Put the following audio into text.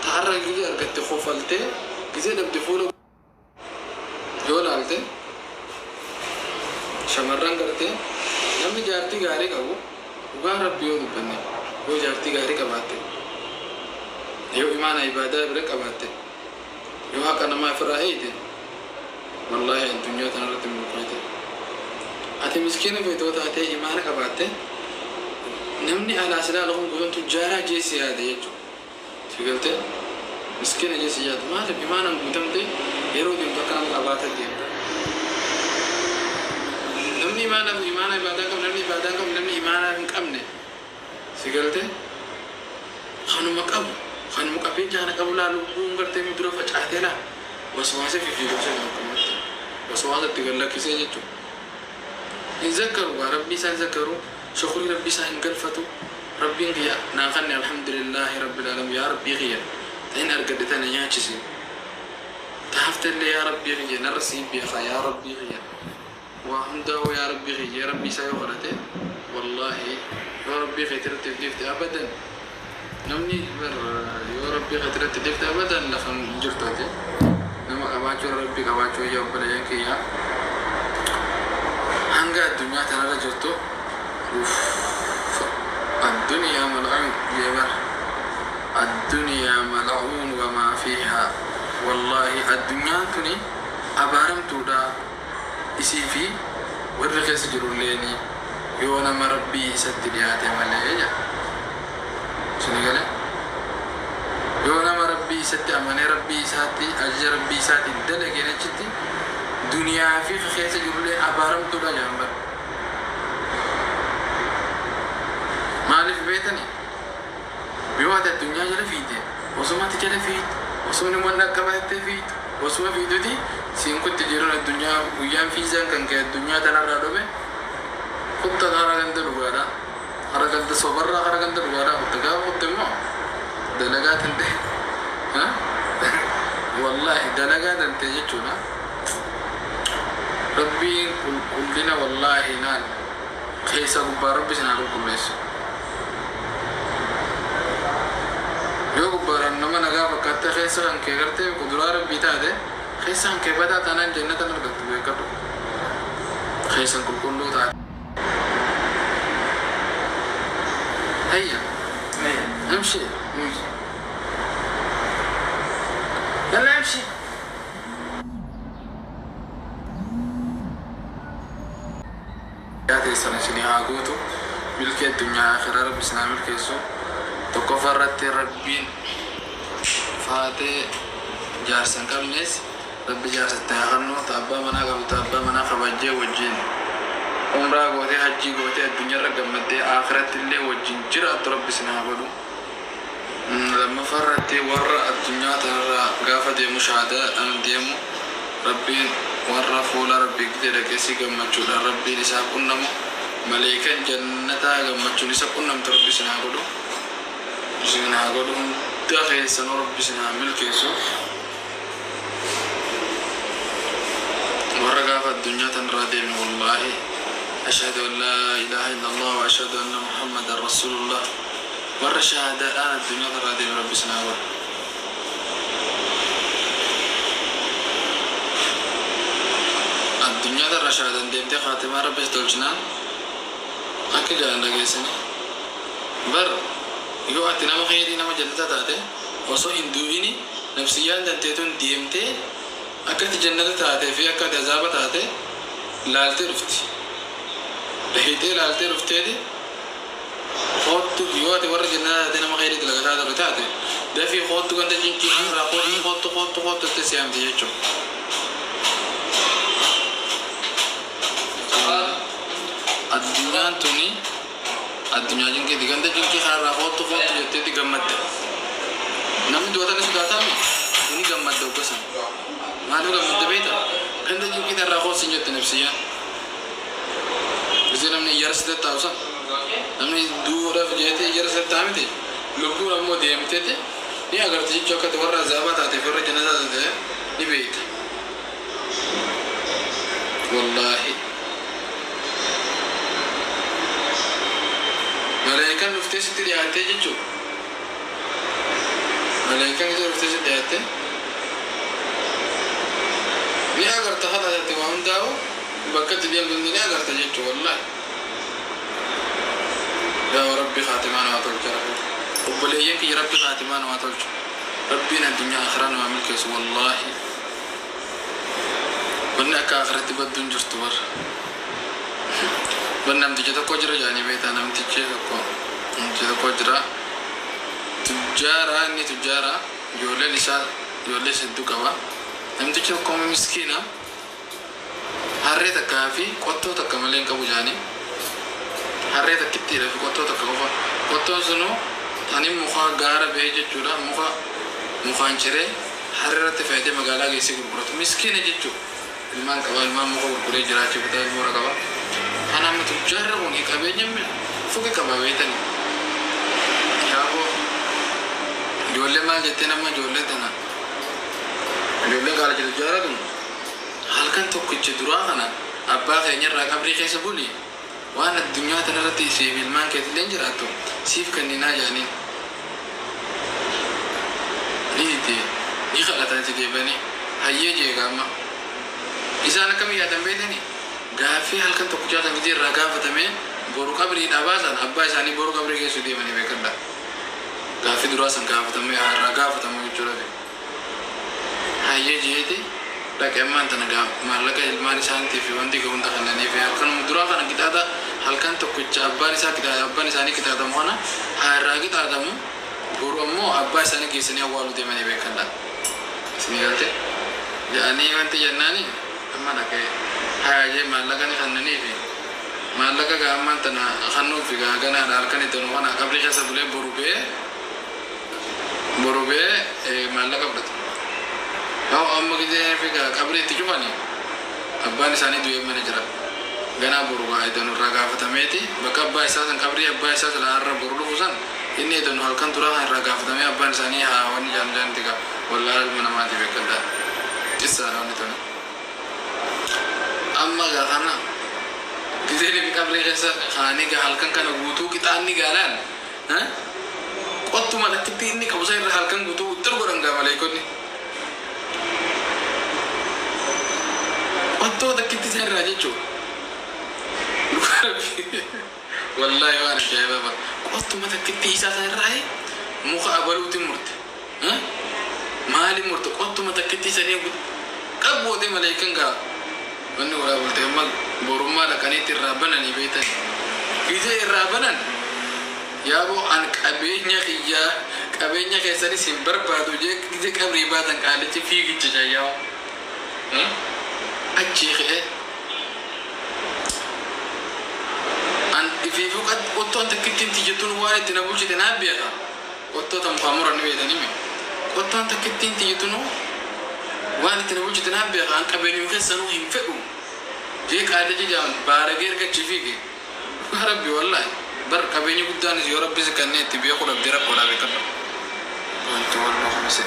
Taarra gizee argatte kofaltee gizee dhabde fuula yoo laalte shamarran gartee namni jaartii gaarii qabu dhugaa rabbi yoo dubbanne yoo jaartii gaarii qabaatte yoo imaana ibaadaa bira qabaatte yoo haqa namaa ofirraa eeyte wallaahi addunyaa tanarratti milkoofte. Ati miskiina feetoo taatee imaana qabaatte namni alaa silaa lafuun guutuun tujjaaraa jeessi yaade jechuudha. Si galtee miskiina jeessi yaadu maaliif imaanaan guutamte yeroo deemtu akka nama qabaata deemta. Namni imaana imaana ibaadaa qabu namni ibaadaa qabu namni imaana hin qabne si galtee kanuma qabu kanuma qabeenya kana qabu laa lubbuun gartee dura facaatee laa waswaasa fi fiigumsa kan akkamatti waswaasa itti gallakkisee jechuudha. Hin zakkaru waa rabbii isaa hin zakkaru shukurii rabbii isaa hin galfatu rabbiin kiyya naa kanne alhamdulillaahi rabbil alamin yaa rabbii kiyya ta'in argadhe tana nyaachise taaftellee yaa rabbii kiyya narra sii beeka yaa rabbii kiyya waa hundaa'u yaa rabbii kiyya rabbii isaa yoo kadhate wallaahi yoo rabbii keetirratti dhiifte abadan namni bar yoo rabbii keetirratti dhiifte abadan lafa hin jirtu ati nama qabaachuu rabbii qabaachuu yaa obboleeyyan kiyya hanga addunyaa tanarra jirtu uff الدنيا ملعون يا بر الدنيا ملعون وما فيها والله الدنيا تني أبارم تودا isii fi warri keessa jirulleeni yoo nama rabbii isatti dhiyaate malee jedha. Isin galee yoo nama rabbii isatti amanee rabbii isaatti ajaja rabbii isaatiin dalageen achitti duniyaa fi keessa jirullee abaaramtuudha jedhan bara. Maaliif beetani? Yoo ati addunyaa jala fiite osuma ati jala fiitu osuma namoonni akka baattee fiitu osuma fiituti siin kutti jiruun addunyaa guyyaan fiizaan kan ka'e addunyaa tanarraa dhume kutta kara ganda dhugaadha. Kara ganda sobarraa kara ganda dhugaadha kutta gaafa kutte immoo dalagaa tante wallaahi dalagaa tante jechuudha. Rabbiin qulqullina wallaahi naan keessa gubbaa rabbi sinaa qulqulleessu. Yoo gubbaadhaan nama nagaa fakkaattee keessa kan kee gartee kuduraa rabbii taate keessa kan kee badaa taanaan jannatan argattu beekadhu. Keessan qulqulluu taate. هيا امشي يلا امشي. Yaa teessan isinii haa guutu milkii addunyaa akhiraa rabbi isin haa milkeessu. Tokkoffaa irratti rabbiin faatee jaarsa hin qabnes rabbi jaarsatti haa kennu ta abbaa manaa qabu ta abbaa manaa kabajjee wajjin umraa gootee hajjii gootee addunyaarra gammaddee akhiratti illee wajjin jiraattu rabbi isin haa godhu. Lammaffaa irratti warra addunyaa tanarraa gaafa deemu shahaadaadhaan deemu rabbiin warra fuula rabbii gidee dhaqeessi gammachuudhaan rabbiin isaa qunnamu maleekan jannataa gammachuun isa qunnamtu rabbi isin haa godhu. Isin haa godhu hunda keessanuu rabbi isin haa milkeessu. Warra gaafa addunyaa tanarraa deeme wallaahi ashhadu an laa ilaaha illallah wa ashhadu anna muhammadan rasulullah warra shahaadaadhaan addunyaa tanarraa deeme rabbi isin haa godhu. Addunyaa tanarraa shahaadaan deemtee khaatimaa rabbi si tolchinaan akka jaalan dhageessani. Bar yoo ati nama kheyrii nama jannata taate osoo hin du'ini nafsiyyaan danteetun deemtee akka ati jannata taatee fi akka ati azaaba taate laaltee dhufti. Dhahitee laaltee dhufteeti koottu yoo ati warra jannata taate nama kheyrii dalagataa ture taate dafii koottu ganda cincii irraa koottu koottu koottu koottu itti si'amti jechuudha. Addunyaan tuni addunyaa cinqiiti ganda cinqii kanarraa koottu koottu jetteeti gammadde. Namni du'atan ni sodaataami ni gammadda hoggasan. Maaliif gammadde beekta? Ganda cinqii tanarraa koottu sin jette nafsiyyaan. Gisee namni iyyara si tattaa'u san namni du'uudhaaf jeetee iyyara si tatta'a miti lubbuun ammoo deemteeti ni agarti jechuu akka ati warra azaabaa taateef warra jannataa taate ni beekta. Wallaahi. Malaayikaan dhuftee sitti dhiyaattee jechuudha. Malaayikaan isa dhuftee sitti dhiyaattee. Ni agarta haadha taate waa hundaa'u bakka itti deemtu ni agarta jechuudha wallaahi. Yaa Rabbi khaatimaa namaa tolcha Rabbi. Obboleeyyan kiyya Rabbi khaatimaa namaa tolcha. Rabbiin addunyaa akhiraa namaa milkeessu wallaahi. Wanni akka akhiratti baddu hin jirtu bara. Ban namticha tokko jira jedhanii beektaa namtichi tokko namtichi tokko jira. Tujjaara inni tujjaara ijoolleen isaa ijoollee hedduu qaba. Namtichi tokko miskiina harree takkaa fi qottoo takka malee hin qabu jedhanii. Harree takkittiidha fi qottoo takka qofa. Qottoon sunuu tani muka gaara ba'ee jechuudha. Muka mukaan ciree harree irratti fe'atee magaalaa geessee gurguratu. Miskiina jechuudha. Ilmaan qaba ilmaan muka gurguree jiraachuu kutaa ilmoora qaba. Kanaaf tujjaarri kun qabeenya fuqi qaba beektanii. Yaaboo ijoollee maal jettee nama ijoollee tana ijoollee qaalacha tujjaara tun halkan tokkicha duraa kana abbaa keenya irraa qabrii keessa buli waan addunyaa tanarratti siif ilmaan keetillee jiraattu siif kenninaa jedhaniin. Ni dide ni kadhatan itti deebanii hayyee jeega amma. Isaan akkam yaadan beektanii gaaffii halkan tokkichaa kan gidee irraa gaafatamee boru qabrii dhabaa san abbaa isaanii boru qabrii geessu deemanii beekadha. Gaaffii duraa san gaafatamee irraa gaafatamu jechuudha. Hayyee jeeti dhaqee ammaan tana maallaqa ilmaan isaaniitii fi wanti hunda kannanii fi halkanuma duraa kana qixaata halkan tokkicha abbaan isaa abbaan isaanii qixaatamu kana haa irraa qixaatamu boru ammoo abbaa isaanii geessanii awwaaluu deemanii beekadha. Isinii galte jedhanii wanti jennaani amma dhaqee hayyee maallaqa ni kannanii fi maallaqa gaa ammaan tana kannuu fi gaa ganaadha halkan itti kana qabrii keessa bulee boru bee maallaqa fudhatu. Yoo amma gisee fi gaa qabrii itti cufanii abbaan isaanii du'ee mana jira. Ganaa boru gaa iddoo irraa gaafatameeti bakka abbaa isaa san qabrii abbaa isaa san har'a boru dhufu san inni iddoo halkan turaa kan irraa gaafatamee abbaan isaanii haa wanni jaan jaanti gaa wallaahi ilma namaati beekadha. Qissaadha wanni tuni. Amma gaa kana gisee fi qabrii keessa kaanii gaa halkan kana guutuu qixaanni gaalaan qottuma lakkitti inni qabu san irra halkan guutuu uxxir godhan gaa maleekonni. Qottoo takkitti isa irraa jechuudha. Wallaahi waan ajaa'ibaa bara. Qottuma takkitti isaa san irraa muka abaluutiin murte. Maali murte qottuma takkitti isanii qabbootee maleekan gaa wanni godhaa bulte amma borummaa dhaqaniitti irraa bananii beektan. Gisee irraa banan yaaboo an qabeenya kiyyaa qabeenya keessanis hin barbaadu jee gisee qabrii baatan qaalichi fiigicha jayyaa. Achii ka'ee an ifiifuu qottoon takkittiin tiyyattuun waan itti na bulchite naa beeka. Qottoota mukaa muran ni beekanii mi? Qottoon takkittiin tiyyattuun waan itti na bulchite naa beeka an qabeenyu keessanuu hin fedhu. Jee qaalichi jaan baaragee ergachi fiige. Dhugaa Rabbi wallaahi bar qabeenya guddaanis yoo Rabbi si kennee itti beeku dhabdee rakkoodhaa beekadha. Wanti walloo kamise.